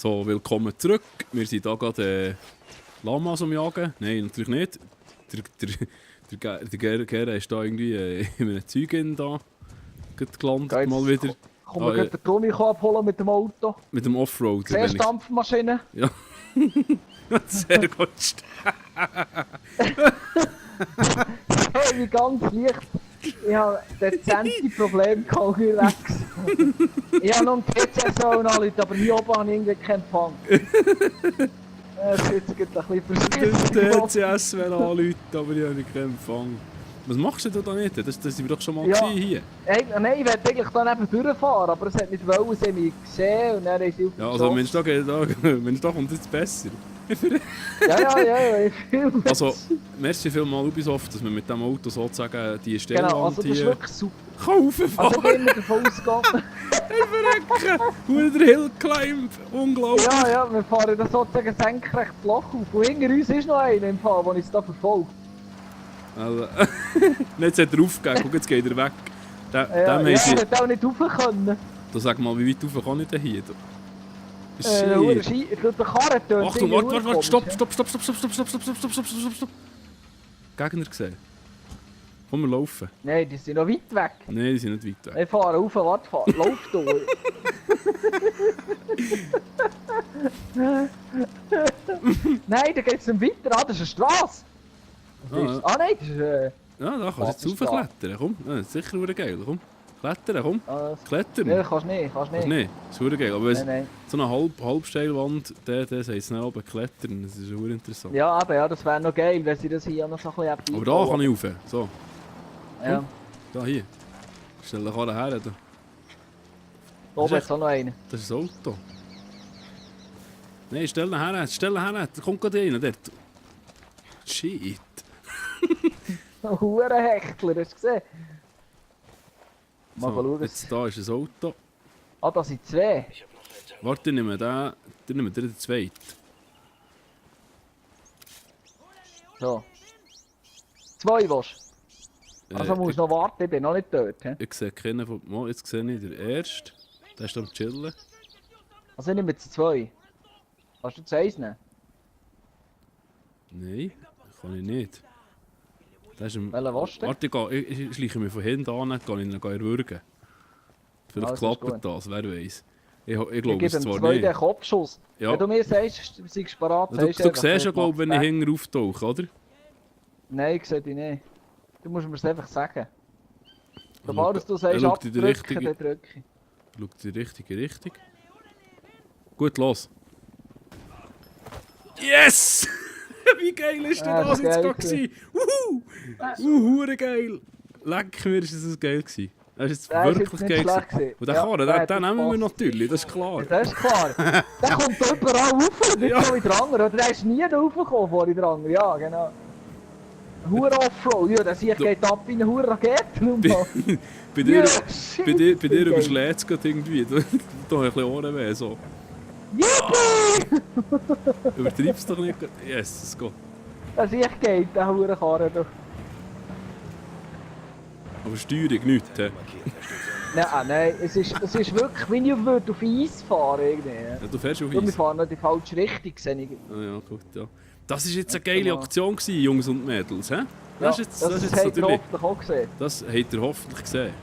So, willkommen zurück. Wir sind hier gerade Lamas am Jagen. Nein, natürlich nicht. Der Gera ist da irgendwie in einem Zeugin da gelandet, Geht's? mal wieder. Komm, wir den Tommy abholen mit dem Auto. Mit dem Offroad. Siehst du Dampfmaschine? Ja. Sehr gut. Hey, wie ganz leicht. Ich habe dezente Probleme gehabt unterwegs. Ich habe noch einen PC anrufen, aber hier oben habe ich irgendwie keinen Empfang. Das ist jetzt ein bisschen Der TCS wäre anrufen, aber ich habe keinen Empfang. Was machst du da nicht? Das sind wir doch schon mal hier. Hey, nein, ich wollte eigentlich da neben durchfahren, aber es hat nicht wollen, sie haben mich gesehen und dann ist sie ja, also Mensch, da kommt es jetzt besser. ja, ich filme. Also, merci vielmals Ubisoft, dass wir mit diesem Auto sozusagen die Stelle genau, also das ist wirklich super. Kaufen Also ich bin immer davon ausgegangen. Verrecken! Wo der Hill climb! Unglaublich! Ja, wir fahren da sozusagen senkrecht das Loch auf. Und hinter uns ist noch einer im Fall, der uns da verfolgt. Also, jetzt hat er aufgegeben, guck, jetzt geht er weg. Er hätte auch nicht rauf können. Da sag mal, wie weit rauf kann ich denn hier? Der Karren tönt. Achtung, warte, stopp! Gegner gesehen. Komm, wir laufen. Nein, die sind noch weit weg. Nein, die sind nicht weit weg. Wir fahren rauf, warte, lauf durch. Nein, da geht es nicht weiter an, das ist eine Straße. Nein, das ist ja, da kannst du jetzt raufklettern, komm. Ja, das ist sicher verdammt geil, komm. Klettern, komm. Klettern. Nein, kannst nicht. Kannst nicht, das ist verdammt geil. Aber wenn so eine Halbsteilwand, der sagt es nicht oben klettern, das ist verdammt interessant. Ja, aber ja, das wäre noch geil, wenn sie das hier noch so ein bisschen aber da kann ich rauf, so. Ja. Da, hier. Stell dich her, da. Da oben ist auch noch einer. Das ist ein Auto. Nein, stell ihn her, da kommt gerade einer, dort. Shit. Ein Hurenhechtler, hast du gesehen? Mal So, schauen. jetzt da ist ein Auto. Ah, da sind zwei. Warte, ich nehme den zweiten. So. Zwei willst du? Also musst du noch warten, ich bin noch nicht dort. He? Ich sehe keinen von... Oh, jetzt sehe ich den ersten. Der ist am Chillen. Also ich nehme jetzt zwei. Kannst du das eins nehmen? Nein, kann ich nicht. Der ist am... Welchen willst du? Warte, ich schleiche mich von hinten an, kann ich ihn erwürgen. Vielleicht klappt das, wer weiß. Ich glaube es zwar nicht. Den Kopfschuss. Ja. Wenn du mir sagst, du bist parat, Du siehst ja, glaube ich, wenn ich hinten auftauche, oder? Nein, ich sehe dich nicht. Du musst mir es einfach sagen. Sobald du sagst, schaut in die abdrücken, dann drücke ich. Schaut in die richtige Richtung. Gut, los. Yes! Wie geil ist denn das jetzt gerade gewesen? Hure geil! Leck mir, ist das geil gewesen. Das ist jetzt wirklich geil gewesen. Und den Karren, den nehmen wir natürlich, das ist klar. Das ist klar. Der kommt überall rauf, nicht so wie der andere. Oder der ist nie raufgekommen vor der andere, ja genau. Hure Offroad, ja, der Sieg geht ab wie eine Hure Rakete. Bei dir überschlägt es gerade irgendwie. Da habe ich ein bisschen Ohrenweh, so. Yippie! Übertreibst du doch nicht. Yes, es geht. Der Sieg geht, der Hure Karren doch. Aber Steuerung nicht, hä? Nein, es ist wirklich, wie ich auf Eis fahren irgendwie. Ja, du fährst auf Wir Eis. fahren noch die falsche Richtung, sehe ich. Ah ja, gut, ja. Das war jetzt eine geile Aktion gewesen, Jungs und Mädels, hä? Das habt ihr hoffentlich auch gesehen. Das habt ihr hoffentlich gesehen.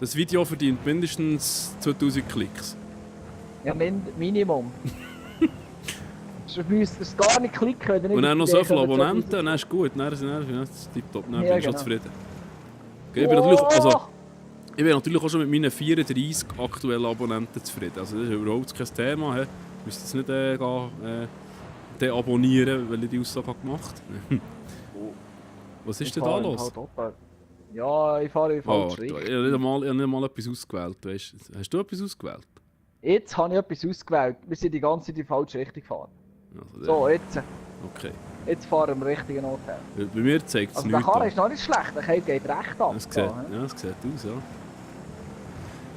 Das Video verdient mindestens 2000 Klicks. Ja, Minimum. Sonst müsst ihr es gar nicht klicken. Und dann noch so viele Abonnenten, dann ist gut, dann ist es tipptopp, dann bin ich schon zufrieden. Okay, ich bin natürlich auch schon mit meinen 34 aktuellen Abonnenten zufrieden. Also das ist überhaupt kein Thema. He. Ich müsste jetzt nicht deabonnieren, weil ich die Aussage gemacht habe. Was ist denn da los? Ja, ich fahre falsch. Ich habe nicht mal etwas ausgewählt. Weißt? Hast du etwas ausgewählt? Jetzt habe ich etwas ausgewählt. Wir sind die ganze Zeit in die falsche Richtung gefahren. Also, so, jetzt. Okay. Jetzt fahren wir richtigen Ort her. Bei mir zeigt es also nichts. Der Karren ist noch nicht schlecht, der Karren geht recht ab. Es sieht aus, ja.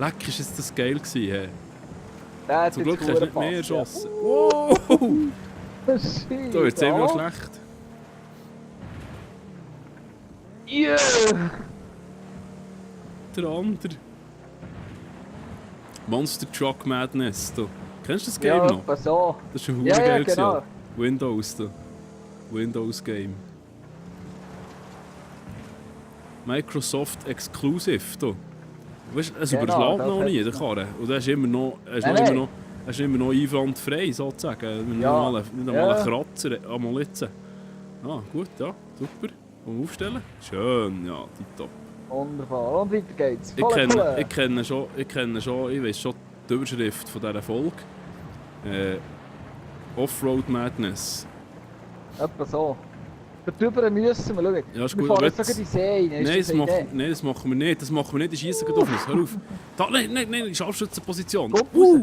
Leck, ist jetzt das geil gewesen, hey. Zum Glück hast du nicht mehr erschossen. Ja. Wow! Shit, Da wird es immer noch schlecht. Yeah! Der andere. Monster Truck Madness, du. Kennst du das Game Ja, noch? etwa so. Das ist schon Ja, geil. genau. Windows, da. Windows Game. Microsoft Exclusive, da. Weißt du, es Genau, überschlägt das noch hat- nie, der Karre. Und er ist immer noch, Nein. er ist immer noch einwandfrei, sozusagen. Nicht Ja. einmal Ja. ein Kratzer, einmal jetzt. Ah, gut, ja, super. Und aufstellen. Schön, ja, tipptopp. Wunderbar. Und weiter geht's. Ich kenne schon, ich weiss schon die Überschrift von dieser Folge. Offroad Madness. Etwa so. Darüber müssen wir schauen. Ja, ist Wir gut. fahren jetzt sogar die See rein. Ist Nein, das eine Idee? das machen wir nicht. Das machen wir nicht. Die schießen gerade auf uns. Hör auf. Da, nein, Scharfschützenposition. Kommt raus.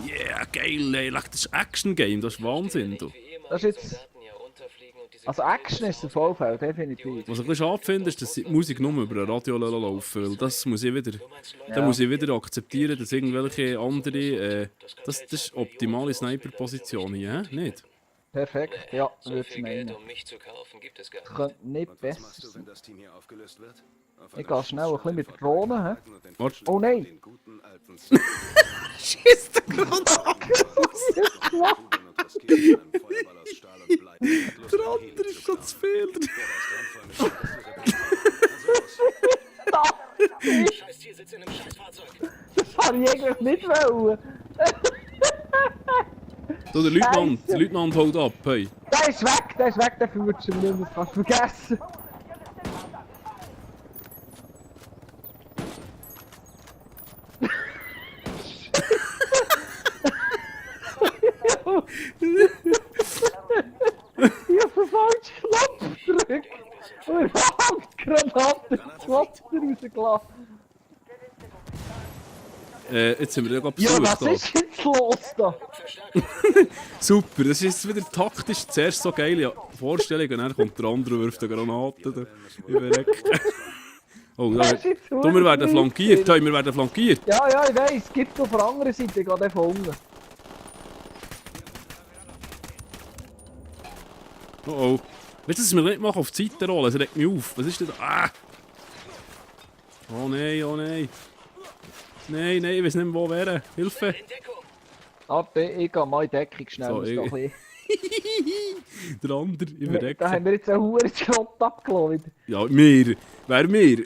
Yeah, geil, ey. Das ist Action-Game. Das ist Wahnsinn. Du. Das ist jetzt... Also Action ist der Vollfeld, definitiv. Was ich ein bisschen schade finde, ist, dass die Musik nur über ein Radio laufen. Weil das muss ich wieder... Dann muss ich wieder akzeptieren, dass irgendwelche andere... das ist optimale Sniper-Position hier, nicht? Perfekt, ja, würde ich meinen. Das könnte nicht besser sein. Ich gehe schnell ein bisschen mit der Drohne, hä? Warte. Oh nein! Schießt der gerade ab! Der andere ist schon zu viel. Das habe ich eigentlich nicht wollen! So, der Leutnant holt ab, hey. Der ist weg, den verwirrst du mir nicht mehr, fast vergessen! Ich hab den falschen Knopf gedrückt und Handgranaten Knopf rausgelassen. Jetzt sind wir ja gerade Ja, besucht. was ist jetzt los da? Super, das ist jetzt wieder taktisch zuerst so geile Vorstellung und dann kommt der andere und wirft eine Granate da über Eck. Oh, da, Das ist jetzt wir werden verdammt flankiert, witzig. hey, wir werden flankiert. Ja, ja, ich weiss, es gibt auf der anderen Seite gerade von unten. Oh oh. Weißt du, dass wir nicht machen auf die Seite rollen? Es regt mich auf. Was ist denn da? Ah! Oh nein, oh nein. Nein, ich weiß nicht mehr, wo wäre. Hilfe! Warte, ich gehe mal in Deckung schnell. So, So, ich- ein bisschen. Der andere überreckt. Da haben wir jetzt einen hohen Schrott abgelassen. Ja, wir. Wer wir?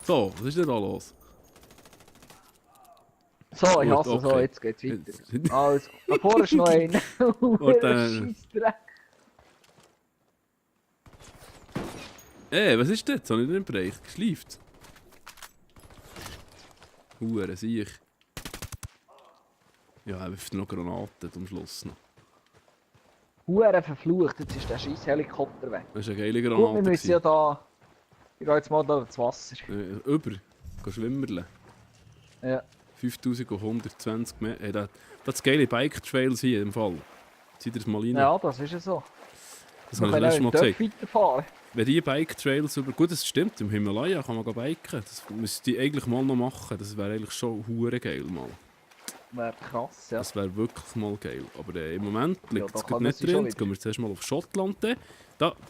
So, was ist denn da los? So, ich Gut, hasse so, okay. jetzt geht's weiter. Also, da vorne ist noch einer. Scheissdreck. Was ist das? Jetzt habe ich nicht im Bereich. Geschleift. Hure, sehe ich. Ja, er wirft noch Granaten am Schluss noch. Huren verflucht, jetzt ist der scheiß Helikopter weg. Das ist eine geile Gut, wir Granate. müssen ja da... Ich gehe jetzt mal da ins Wasser. Über. Geh schwimmerle. Ja. 5120 Meter. Hey, das geile Bike-Trails hier im Fall. Zieht ihr das mal rein? Ja, das ist ja so. Das Wir habe ich das letzte Mal können gesagt. weiterfahren. Wenn die Bike-Trails über... Gut, das stimmt, im Himalaya kann man biken. Das müsste ich eigentlich mal noch machen. Das wäre eigentlich schon hure geil mal. Wäre krass, ja. Das wäre wirklich mal geil. Aber im Moment liegt da es kann gerade man nicht sich schon drin. Jetzt gehen wir zuerst mal auf Schottland.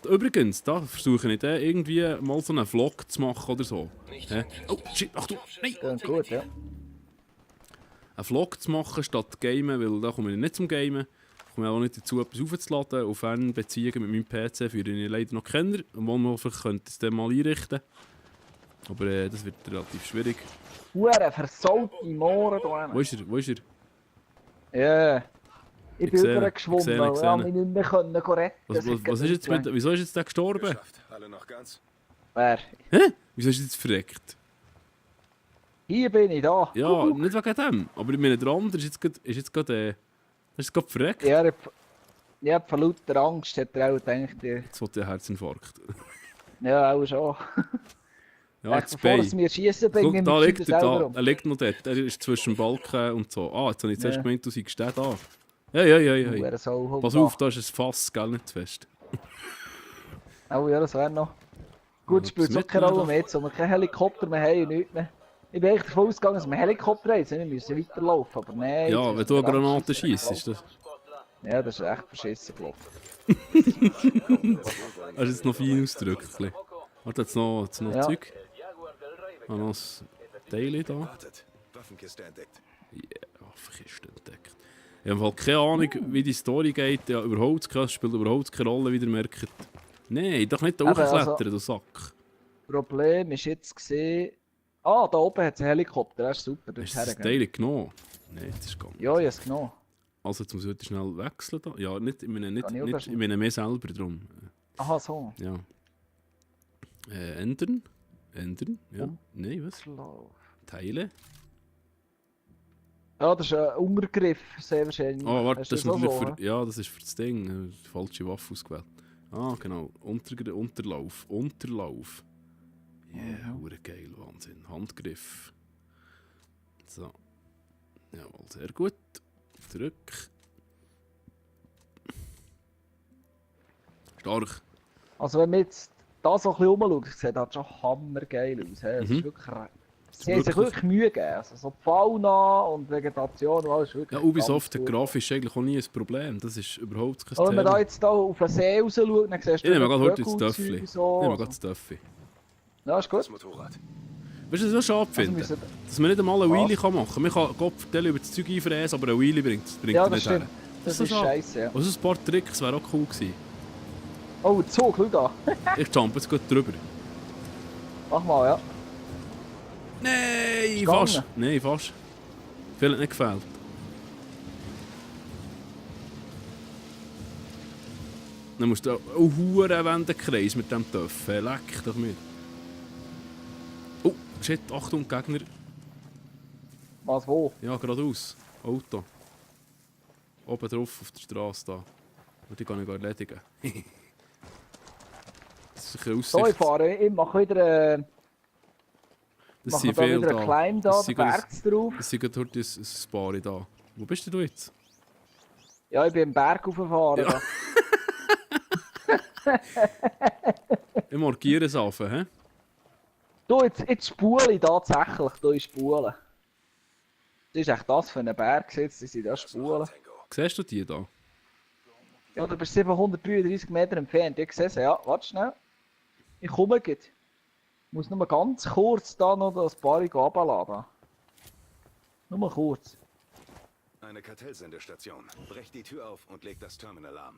Übrigens, da versuche ich dann irgendwie mal so einen Vlog zu machen oder so. Hä? Oh, shit, ach du, nein! Geht gut, ja. Einen Vlog zu machen statt Gamen, weil da komme ich nicht zum Gamen. Ich komme auch nicht dazu, etwas aufzuladen. Auf Fernbeziehungen mit meinem PC führe ich leider noch Kenner. Und manchmal könnte ich es dann mal einrichten. Aber das wird relativ schwierig. Huren versaute Mohren da Wo ist er? Wo ist er? Ja. Ich Ich bin sehe ihn, übergeschwommen, ich sehe ihn, weil ich ich sehe ihn. mich nicht mehr retten konnte. Was ist jetzt mit, wieso ist jetzt der gestorben? Alle noch ganz? Wer? Hä? Wieso ist er jetzt verreckt? Hier bin ich, da. Ja, nicht wegen dem. Aber ich meine, der andere ist jetzt gerade verreckt. Ja, von lauter Angst hat er auch gedacht, Jetzt wird der Herzinfarkt. ja, auch schon. Ja, Echt, jetzt bevor bei. es mir schießen bringt, Guck, da ich liegt mich er, selber da. um. Er liegt noch dort. Er ist zwischen dem Balken und so. Ah, jetzt habe ich zuerst Ja. gemeint, du seist der da. Ja. Huren Sau, Pass auf, da ist ein Fass, gell, nicht zu fest. Oh ja, das wäre noch. Gut, es spielt so keine Rolle mehr, jetzt, wo wir keinen Helikopter mehr haben und nichts mehr. Ich bin eigentlich davon ausgegangen, dass wir einen Helikopter haben, wir müssen weiterlaufen, aber nein. Ja, jetzt wenn ist du eine es Granate echt schießt, ist das. Ja, das ist echt verschissen gelaufen. Hast du jetzt noch fein ausgedrückt? Warte, jetzt noch Ja. Zeug. Ah, noch Teile da. Wartet. Waffenkiste entdeckt. Yeah, Waffenkiste entdeckt. Ich habe keine Ahnung, wie die Story geht. Ja, überhaupt spielt überhaupt keine Rolle, wie ihr merkt. Nein, doch nicht da Eben, hochklettern, du Sack. Problem ist jetzt gesehen. Ah, da oben hat es einen Helikopter, das ist super. Hast du das Teil genommen? Nein, das ist gar nicht. Ja, ich habe es genommen. Also jetzt muss ich heute schnell wechseln da. Ja, nicht, ich meine Kann ich auch nicht, schnell? ich meine mehr selber drum. Aha, so. Ja. Ändern. Ändern. Ja. Um. Nein, was? Lauf. Teilen. Ja, das ist ein Untergriff, sehr wahrscheinlich. Oh, warte, Hast das du ist das auch natürlich so, für. Ja, das ist für das Ding. Die falsche Waffe ausgewählt. Ah, genau. Unterlauf. Unterlauf. Yeah, geil, Wahnsinn. Handgriff. So. Jawohl, sehr gut. Zurück. Stark. Also wenn man jetzt da so ein bisschen rumschaut, sieht das schon hammergeil aus. He? Es ist wirklich, sie haben sich wirklich Mühe gegeben. Also so die Fauna und Vegetation und alles wirklich. Ja, Ubisoft hat ganz gut. grafisch eigentlich auch nie ein Problem. Das ist überhaupt kein Aber wenn man da Thema. jetzt da auf den See raus schaut, dann siehst du Ich nehme gerade heute Vögel das und Töffli. so. Ich nehme gerade das Töffli. Ja, ist Das gut. Motorrad. Weißt du, was ich so schade Also finde? müssen- Dass man nicht einmal eine Was? Wheelie machen kann. Man kann Kopfteile über das Zeug einfräsen, aber eine Wheelie bringt Ja, er das nicht stimmt. her. Das so ist schade. scheiße, ja. Also ein paar Tricks wäre auch cool gewesen. Oh, Zug, schau da. Ich jump jetzt gut drüber. Mach mal, ja. Nein, Ist fast. gegangen? Nein, fast. Viel hat nicht gefällt. Dann musst du auch einen Wendenkreis mit dem Töpfen. Leck doch mir. Oh, shit, Achtung, Gegner. Was, wo? Ja, geradeaus. Auto. Oben drauf auf der Straße da. Und die kann ich gar erledigen. Das ist eine So, ich Aussicht. fahre, ich mache wieder, Das mache sind da viele wieder einen Climb da, Das den sind gerade- Berg drauf. Das sind gerade heute ein paar da. Wo bist denn du jetzt? Ja, ich bin im Berg raufgefahren. Ja. Ich markiere es auf, hä? Du, jetzt spule ich tatsächlich, du ich spule. Das ist echt das für einen Berg, jetzt sind da spulen. Tango. Siehst du die da? Ja, du bist 733 Meter entfernt, ich sehe sie, ja, warte schnell. Ich komme gleich. Ich muss nur ganz kurz da noch das Paar runterladen. Nur kurz. Eine Kartellsendestation. Brecht die Tür auf und legt das Terminal an.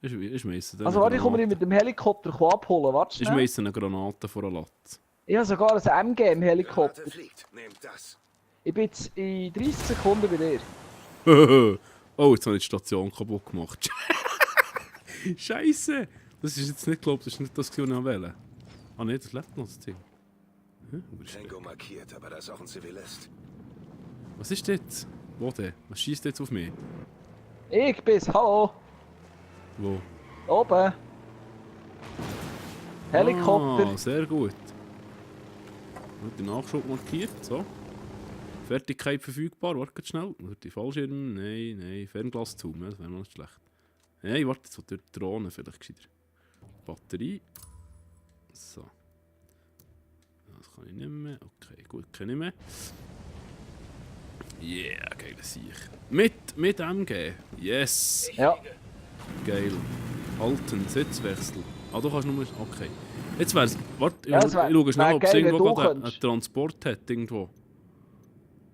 Ich schmeiße Also warte, ich komme dich mit dem Helikopter abholen, warte Ich schnell. schmeiße eine Granate vor der Latz. Ich habe sogar ein MG im Helikopter. Granate fliegt. Nehmt das. Ich bin jetzt in 30 Sekunden bei dir. Oh, jetzt habe ich die Station kaputt gemacht. Scheiße! Das ist jetzt nicht geglaubt, das ist nicht das, was ich wollte. Ah ne, das lebt noch, das Ding. Tango markiert, aber da ist auch ein Zivilist. Was ist das? Wo denn? Was schießt jetzt auf mich? Ich bin's, hallo. Wo? Oben. Helikopter. Ah, sehr gut. Wird der Nachschub markiert, so. Fertigkeit verfügbar, warte ganz schnell. Oder die Fallschirm, nein, Fernglaszoom, ja, das wäre noch nicht schlecht. Nein, warte, so durch die Drohne vielleicht gescheiter. Batterie. So. Das kann ich nicht mehr. Okay, gut, kann ich mehr. Yeah, geile Sieg. Mit MG. Yes. Ja. Geil. Halten, Sitzwechsel. Ah, du kannst nur... Okay. Jetzt wär's... Warte, Ja, ich es wär- schaue schnell, wär ob es geil, wenn irgendwo du gerade einen könntest. Transport hat, irgendwo.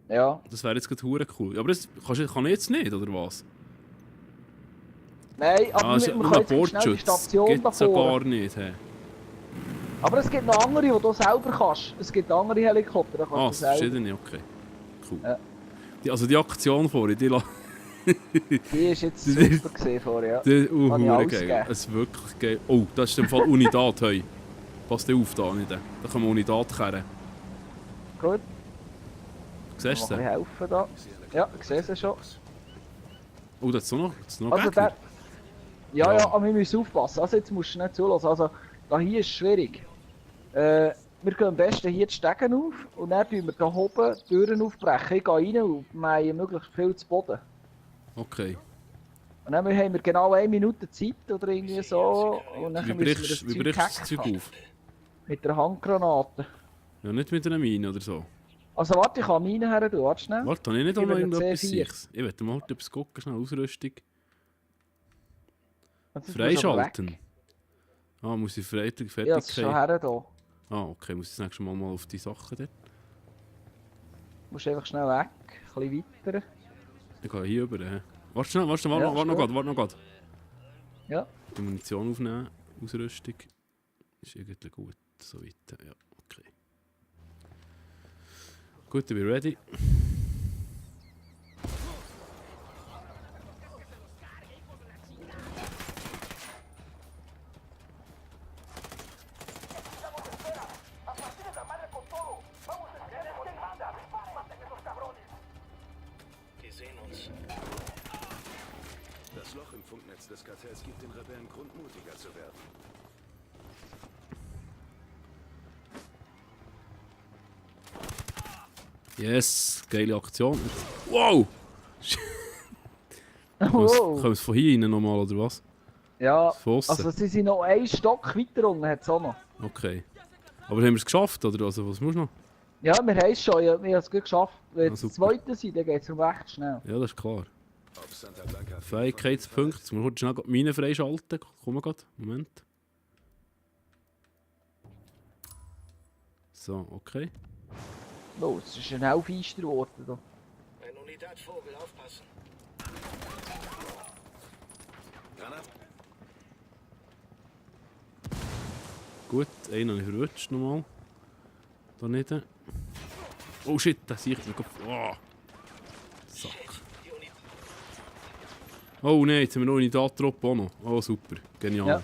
Ja. Das wäre jetzt gerade hure cool. Aber das kann ich jetzt nicht, oder was? Nein, aber Ah, es ist wir nur können jetzt schnell die Bordschutz. Station Gibt's ja davor. gar nicht. He. Aber es gibt noch andere, die du selber kannst. Es gibt andere Helikopter, da Ah, kannst es du selber. verschiedene, okay. Cool. Ja. Also die Aktion vorhin, die... Die ist jetzt super gesehen vorher, ja. Die Kann ich hure ausgeben. geil. Es ist wirklich geil. Oh, das ist im Fall Unidad, hey. Passt dir auf da nicht. Da können wir Unidad kehren. Gut, Siehst kann du ich sie? helfen da. Ja, ich sehe sie schon. Oh, das ist noch Also Gegner. der... Ja, Ja. ja, aber wir müssen aufpassen. Also jetzt musst du nicht zulassen. Also, da hier ist es schwierig. Wir gehen am besten hier die Stegen auf und dann tun wir da oben die Türen aufbrechen. Ich gehe rein und mähe möglichst viel zu Boden. Okay. Und dann haben wir genau 1 Minute Zeit oder irgendwie so. Und dann Wie brichst du das Zeug hacken. auf? Mit der Handgranate. Ja, nicht mit einer Mine oder so. Also warte, ich kann meine her tun. Warte schnell. Warte, habe ich nicht auch Ich noch bin der irgendetwas C4. Sichs? Ich werde mal halt etwas gucken, schnell Ausrüstung. Jetzt muss ich aber weg. Freischalten. Ah, muss ich Ja, es ist schon Fertigkeit... her da. Ah, okay, muss ich das nächste Mal auf die Sachen dort. Musst einfach schnell weg, ein bisschen weiter. Ich gehe hier rüber. Warte schnell, warte Ja, noch grad. Ja. Die Munition aufnehmen, Ausrüstung. Ist irgendwie gut, so weit. Ja, okay. Gut, ich bin ready. Das Loch im Funknetz des Kartells gibt den Rebellen Grund, mutiger zu werden. Yes, geile Aktion. Wow! Können wir es von hier rein nochmal, oder was? Ja, Von aussen? also sie sind noch einen Stock weiter unten, hat es auch noch. Okay. Aber haben wir es geschafft, oder? Also, was musst du noch? Ja, wir haben es schon, wir haben es gut geschafft. Wenn Ja, es super. das zweite sind, dann geht es recht schnell. Ja, das ist klar. Auf Santa Blanca Fähigkeitspunkte. Jetzt muss ich schnell die Mine freischalten. Komm mal gerade. Moment. So, okay. Oh, es ist ein Hellfeister geworden. Da. Ein Unidatvogel, aufpassen. Granat. Gut, einen habe ich verwünscht nochmal. Da nicht. Oh shit, da sehe ich mir gerade. Oh. Sack. Oh nein, jetzt haben wir noch eine Dattruppe auch noch. Oh super, genial. Ja.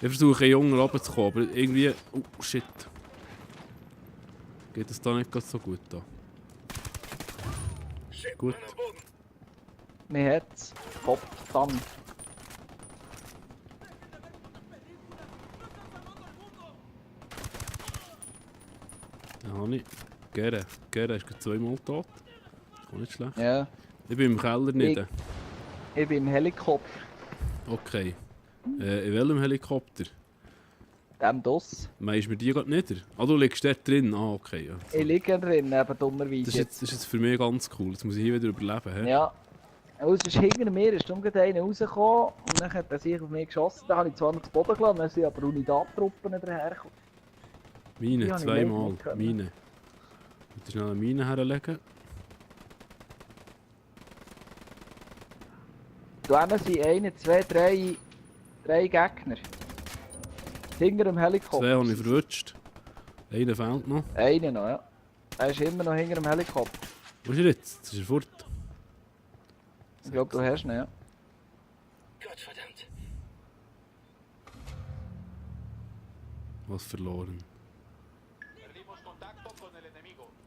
Ich versuche einen Jungen runterzukommen, aber irgendwie... Oh shit. Geht es da nicht ganz so gut da? Gut. Wir haben es. Hopp, dann. Da habe ich. Gere ist gerade zweimal tot. Ist auch nicht schlecht. Ja. Ich bin im Keller nicht. Ich bin im Helikopter. Okay. In welchem Helikopter? Dem DOS. Meinst du mir die gerade nieder? Ah, du liegst dort drin? Ah, okay. Ja. Ich liege drin, eben dummerweise. Das ist jetzt für mich ganz cool. Jetzt muss ich hier wieder überleben. He? Ja. Und es ist hinter mir, ist gerade einer rausgekommen und dann hat er sich auf mich geschossen. Da habe ich zwar noch zu Boden gelassen, dann sind aber Unidattruppen dahergekommen. Mine, Die habe ich zweimal. nicht können. Mine. Ich muss schnell eine Mine herlegen. Da sind 1, 2, 3 Gegner. Hinter dem Helikopter. Zwei habe ich verwünscht. Einer fehlt noch. Einer noch, ja. Er ist immer noch hinter dem Helikopter. Wo ist er jetzt? Jetzt ist er fort. Ich glaube, du hast ihn, ja. Gottverdammt. Was verloren?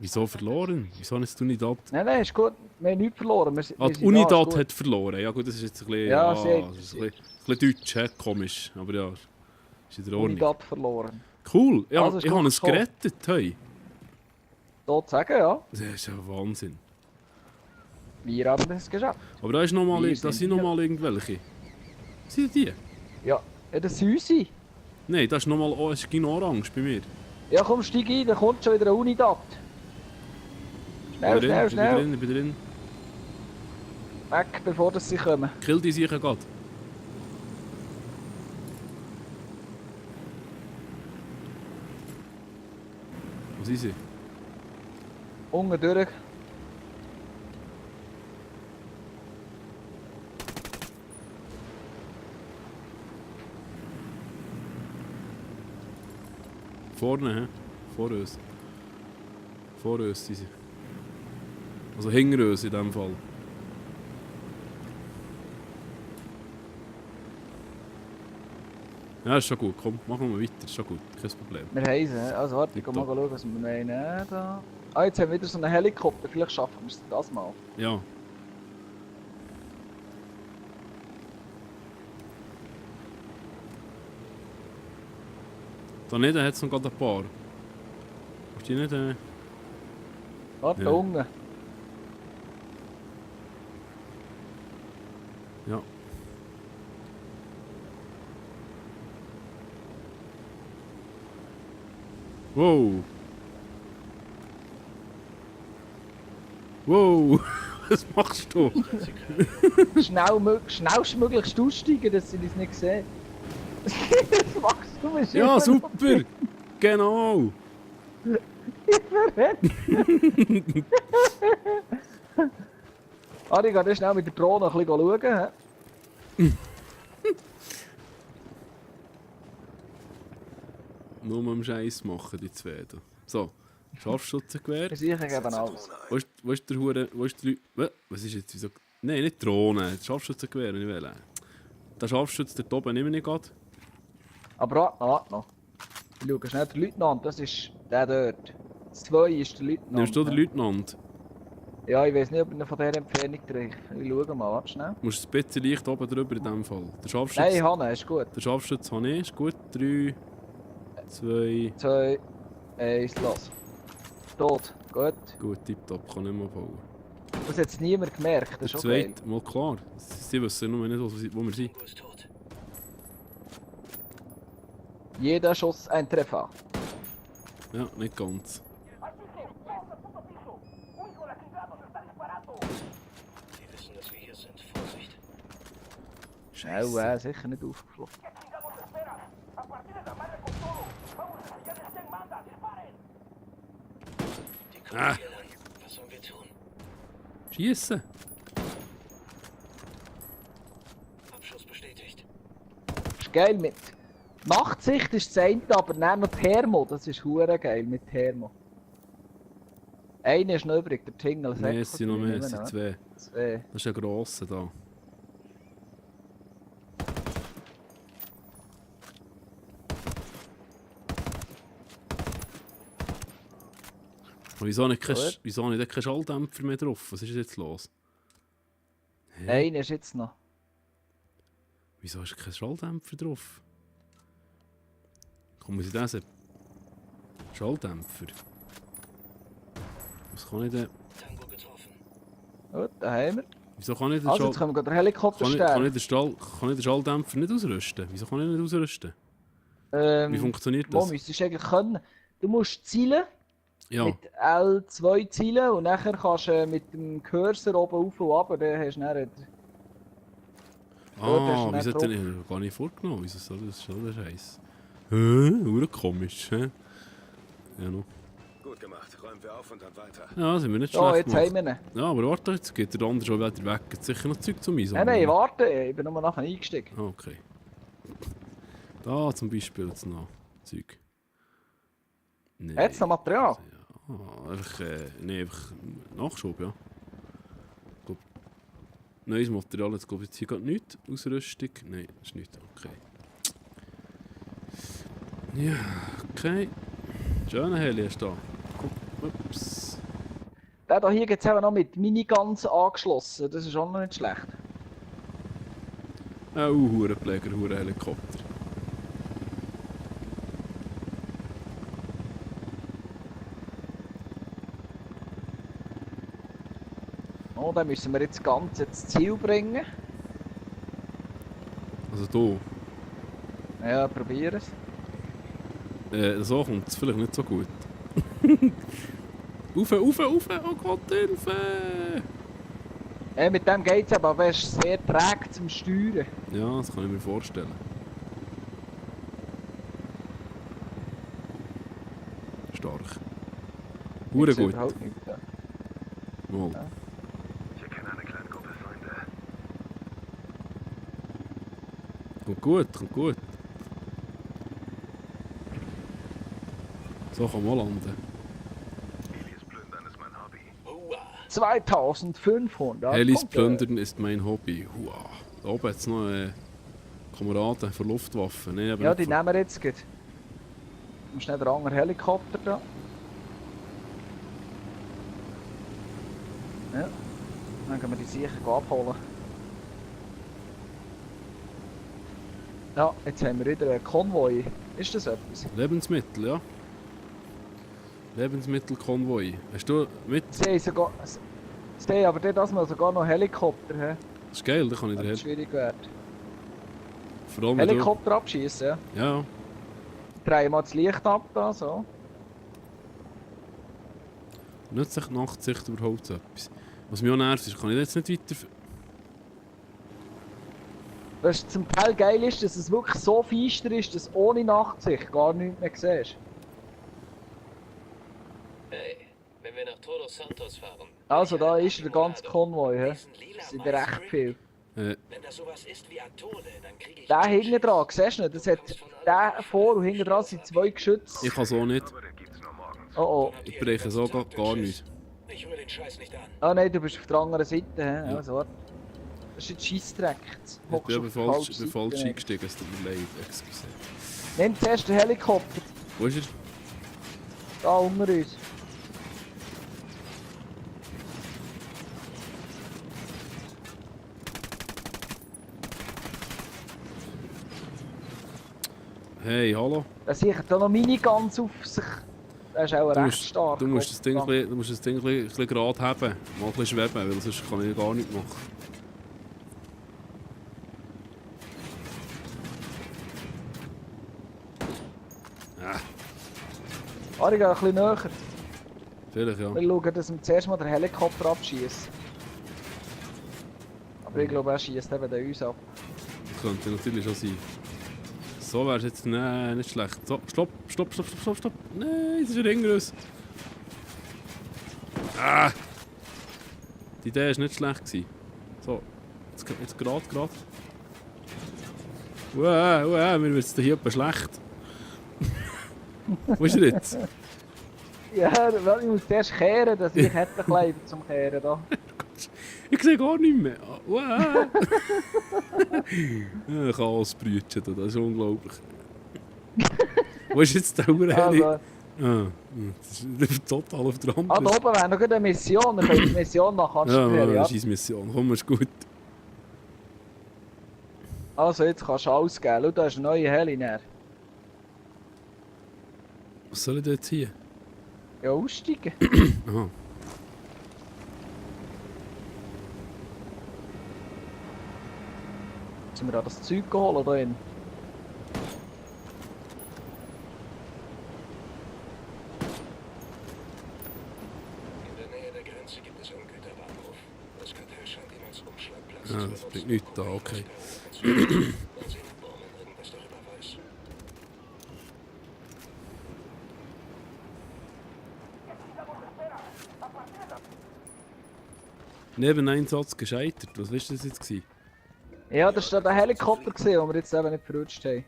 Wieso verloren? Wieso hast du Unidat? Nein, ist gut. Wir haben nichts verloren. Wir Ah, sind die da, Unidat ist gut. hat verloren. Ja gut, das ist jetzt ein bisschen... Ja, das ist ein bisschen deutsch, he? Komisch. Aber ja, ist in der Ordnung. Unidat verloren. Cool, ja, Also, ist ich gut habe es gekommen. gerettet. Hey. Dort sagen, ja. Das ist ja Wahnsinn. Wir haben es geschafft. Aber da, ist noch mal, Wir da sind sind noch mal irgendwelche. Sind die? Ja, das sind unsere. Nein, das ist noch mal es ist genau orange bei mir. Ja, komm, steig ein, dann kommt schon wieder eine Unidat. Schnell, schnell, schnell. Ich bin drin. Weg, bevor dass sie kommen. Kill die sicher gerade. Wo sind sie? Unten durch. Vorne, hä? Vor uns. Vor uns sind sie. Also hinter uns in dem Fall. Ja, ist schon gut. Komm, machen wir weiter. Ist schon gut. Kein Problem. Wir haben sie. Also warte, ich geh mal Tipptopp. schauen, was wir meinen. Da. Ah, jetzt haben wir wieder so einen Helikopter. Vielleicht schaffen wir es das mal. Ja. Da nicht hat es noch gerade ein paar. Ist die nicht? Warte, Ja. unten. Ja. Wow. Wow. Was machst du? Schnellstmöglichst aussteigen, dass sie uns nicht sehen. Was machst du? Wir sind Ja, immer noch super. Genau. Ari, geh schnell mit der Drohne ein bisschen schauen. He? Nur am Scheiß machen, die zwei. Da. So, Scharfschützengewehr. Wir sichern eben alles. Wo ist der Hure? Wo ist der Was ist jetzt? Wieso? Nein, nicht Drohne. Das Scharfschützengewehr, wenn ich will. Der Scharfschütze dort oben nehme ich gerade. Aber warte noch. Ich schaue schnell den Leutnant, das ist der dort. Das 2 ist der Leutnant. Nimmst du den Leutnant? Ja, ich weiß nicht, ob ich ihn von dieser Entfernung treffe. Ich schaue mal, warte schnell. Du musst ein bisschen leicht oben drüber in dem Fall. Der Scharfschütze, Nein, ich habe ihn, ist gut. der Scharfschütze habe ich. Ist gut. 3, 2... 2, 1, los. Tot, gut. Gut, tipptopp, kann ich mal bauen. Das hat jetzt niemand gemerkt, das Der ist okay. zweite, mal klar. Sie wissen nur nicht, wo wir sind. Tango ist tot. Jeder Schuss ein Treffer. Ja, nicht ganz. Sie wissen, dass wir hier sind. Vorsicht. Schnell, sicher nicht aufgeflogen. Die kommen hier lang. Was sollen wir tun? Schießen! Abschuss bestätigt. Ist geil mit. Nachtsicht ist das eine, aber dann noch Thermo, das ist hure geil mit Thermo. Einer ist noch übrig, der Tingle. Nein, es sind noch mehr, es sind 2. 2. Das ist ein grosser da. Und wieso nicht kein Schalldämpfer mehr drauf? Was ist jetzt los? Einer ist jetzt noch. Wieso ist kein Schalldämpfer drauf? Komm, muss ich das? Schalldämpfer? Was kann ich denn? Tango getroffen. Gut, da haben wir. Wieso kann ich den, Also, jetzt können wir den Helikopter kann ich stellen. den Schalldämpfer nicht ausrüsten? Wieso kann ich nicht ausrüsten? Wie funktioniert Wo das? müsstest du eigentlich können? Du musst zielen, Ja, mit L2 zielen und nachher kannst du mit dem Cursor oben auf und ab, dann hast du dann... wieso hat denn gar nicht vorgenommen? Wieso soll das schon der Scheiß? Hure komisch, hä? Ja, noch. Gut gemacht. Räumen wir auf und dann weiter. Ja, sind wir nicht So, schlecht jetzt haben gemacht. wir ihn. Ja, aber warte, jetzt geht der andere schon wieder weg. Jetzt sicher noch Zeug zum Einsammeln. Nein, warte, ich bin nur nachher eingestiegen. Ah, okay. Da zum Beispiel jetzt noch Zeug. Nee. Jetzt noch Material. Ja, einfach, einfach Nachschub, ja. Glaub, neues Material, jetzt glaube ich jetzt hier gerade nichts. Ausrüstung? Nein, das ist nichts. Okay. Ja, okay. Schöner Heli hast du da. Guck, ups. Der hier gibt es eben noch mit Miniguns angeschlossen, das ist auch noch nicht schlecht. Hurenpfleger, Hurenhelikopter. Oh, dann müssen wir jetzt ganz ins Ziel bringen. Also du. Ja, probier es. So kommt es vielleicht nicht so gut. Ufe! Oh Gott, Hilfe! Mit dem geht es aber es ist sehr träge zum Steuern. Ja, das kann ich mir vorstellen. Stark. Hure Ich sehe gut. überhaupt nichts, ja. Mal. Ja. Ich erkenne eine kleine Gruppe Feinde. Kommt gut. So kann man landen. Helis plündern ist mein Hobby. Hua! 2500. Helis kommt, plündern ist mein Hobby. Hua. Da oben hat es noch Kameraden für Luftwaffen. Nee, aber Ja, nicht die für- nehmen wir jetzt gut. Du musst nicht den anderen Helikopter da. Ja. Dann können wir die sicher abholen. Ja, jetzt haben wir wieder einen Konvoi. Ist das etwas? Lebensmittel, ja. Lebensmittelkonvoi. Hast du mit? Sie haben sogar... Sie haben aber das mal sogar noch Helikopter. He? Das ist geil, da kann ich dir Das helfen. schwierig wird. Vor allem, wenn du... Helikopter abschießen, ja. Ja, Drehen mal das Licht ab da, so. nützt sich die Nachtsicht überhaupt so etwas? Was mich auch nervt, ist, kann ich jetzt nicht weiter... Was zum Teil geil ist, dass es wirklich so feister ist, dass ohne Nachtsicht gar nichts mehr siehst. wir nach Todos Santos fahren. Also da ist der ganze Konvoi, hä? Diesen lila Das sind recht viel. Wenn das sowas ist wie Atole, dann kriege ich... Der hinten dran, siehst du nicht? Das hat der vor und hinten dran sind 2 Geschütze. Ich kann so nicht. Aber den gibt's nur morgens. Oh oh. Ich breche so gar nichts. Ich rühre den Scheiß nicht an. Ah nein, du bist auf der anderen Seite, hä? Also warte. Das ist ein Scheissdreck. Jetzt Ich hockst bin du aber auf der falschen falsch Seite. eingestiegen, es tut mir leid. Excuse. Nimm zuerst den Helikopter. Wo ist er? Da unter uns. Hey, hallo? Da sichert da noch Miniguns auf sich. Der ist auch Du recht musst, stark. du musst das Ding, du musst das Ding ein bisschen gerade haben. Mal ein bisschen schweben, weil sonst kann ich gar nichts machen. Ah, ich gehe ein bisschen näher. Vielleicht, ja. Wir schauen, dass wir zuerst mal den Helikopter abschießen. Aber ich glaube, er schießt eben den uns ab. Das könnte natürlich schon sein. So wäre es jetzt nicht schlecht. So, stopp. Nein, das ist ein Ringrüss. Ah! Die Idee war nicht schlecht gewesen. So, jetzt gerade. Mir wird es hier etwas schlecht. Wo ist er jetzt? Ja, ich muss zuerst kehren, dass ich hätte Kleider zum Kehren da. Ich sehe gar nicht mehr. Chaosbrütchen, das ist unglaublich. Wo ist jetzt der Heli? Also, Das ist total auf der Hand. da oben wäre noch eine Mission, dann können wir die Mission nachher Ja, anstellen. das ist unsere Mission. Komm, ist gut. Also jetzt kannst du alles geben. Schau, da ist ein neuer Heli näher. Was soll ich jetzt hier? Ja, aussteigen. Aha. Müssen wir da das Zeug holen da drin? In der Nähe der Grenze gibt es einen Güterbahnhof. Das Kartell scheint ihn als Umschlagplatz Ja, zu das benutzen, bringt nichts um da, Waffen okay. zu kaufen. Mal sehen, ob Baumann irgendwas darüber weiß. Nebeneinsatz gescheitert. Was war das jetzt gewesen? Ja, das war der Helikopter, gesehen, den wir jetzt eben nicht verrutscht haben.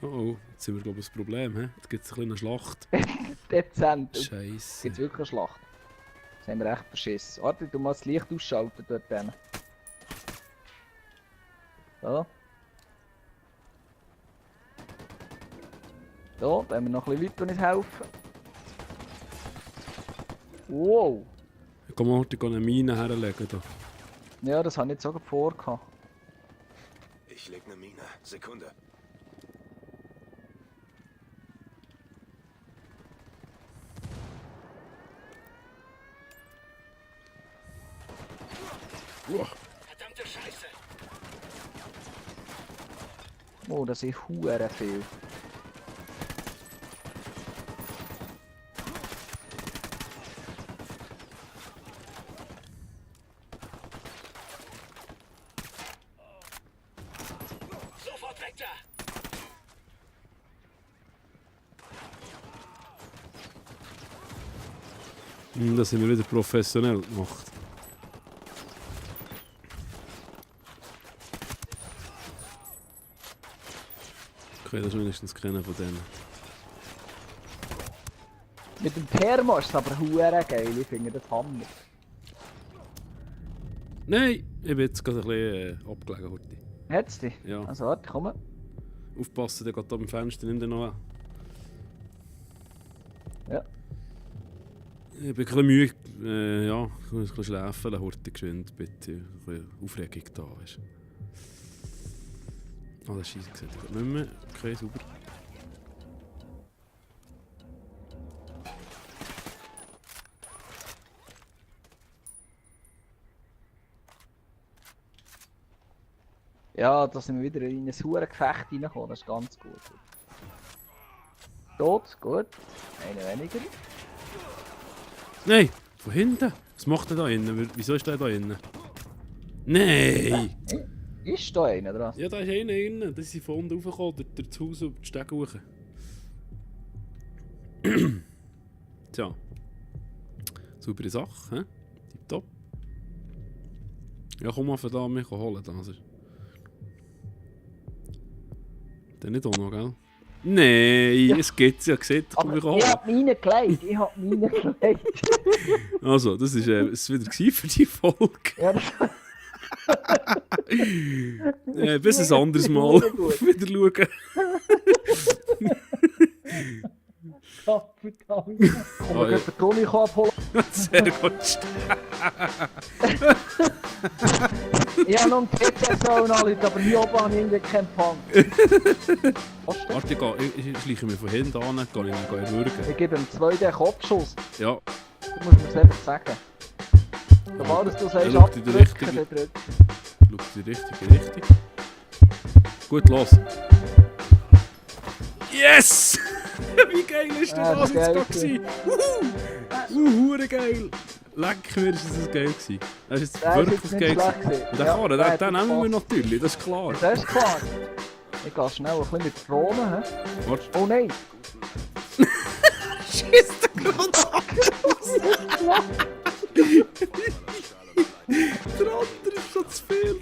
Oh, jetzt sind wir glaube ich ein Problem. He? Jetzt gibt es eine kleine Schlacht. Dezent. Jetzt Scheiße. gibt wirklich eine Schlacht. Das haben wir echt verschissen. Warte, du musst das Licht ausschalten dort hinten. So. So, da haben wir noch ein bisschen Leute, die uns helfen. Wow! Komm mal, ich eine Mine herlegen. Da. Ja, das habe ich jetzt sogar vor. Ich leg ne Mine. Sekunde. Verdammte Scheiße! Oh, das ist hure viel. Sofort weg da! Das haben wir wieder professionell gemacht. Okay, das ist wenigstens keiner von denen. Mit dem Thermo ist es aber hure geil, ich finde das Hammer. Nein, ich bin jetzt gerade ein bisschen abgelegen heute. Hat's dich? Ja. Also warte, komm. Aufpassen, der geht da beim Fenster, nimm den noch an. Ja. Ich bin ein bisschen müde, ja, ich muss ein bisschen schläfen, heute geschwind, bitte. Ein bisschen Aufregung da, weißt du. Ah, das Scheiße sieht nicht mehr. Okay, super. Ja, da sind wir wieder in ein hure Gefecht reingekommen, das ist ganz gut. Tot, gut. Eine weniger. Nein, von hinten. Was macht er da innen? Wieso ist der da innen? Nein! Ist da einer dran? Ja, da ist einer innen. Da sind von unten raufgekommen, durch das Haus über die Stege hoch. Tja. Saubere Sache, hä? Tipptopp. Ja, komm mal da mich holen, das ist. Der nicht auch noch, gell? Nein, Ja. es gibt's ja gesehen, komm mich Aber holen. ich hab meine gelegt, Also, das ist es wieder gewesen für die Folge. Ja, das Bis ein anderes Mal Gut. wieder schauen. verdammt. Komm, Ah, wir ja. gehen den Toni abholen. Sehr gut. Ich habe noch einen PC-Zone angerufen, aber hier oben habe ich irgendwie keinen Empfang. Was denn? Warte, ich schleiche mich von hinten an, gehe ich würgen. Ich gebe ihm 2D Kopfschuss. Ja, Du musst mir es einfach sagen. Sobald du sagst, schau in die abdrücken, richtige- dann drück. schau die richtige Richtung. Gut, los. Yes! Wie geil ist Ja, das das ist jetzt geil gerade gewesen? Hure geil! Leck mir, ist das geil gewesen. Das ist jetzt Der ist wirklich jetzt nicht geil schlecht gewesen. gewesen. Und den Ja, Karren, der hat den nehmen wir gepasst. natürlich, das ist klar. Das ist klar. Ich gehe schnell ein bisschen mit Drohnen. He? Warte. Oh nein! Schießt der gerade ab! Der andere ist schon zu viel.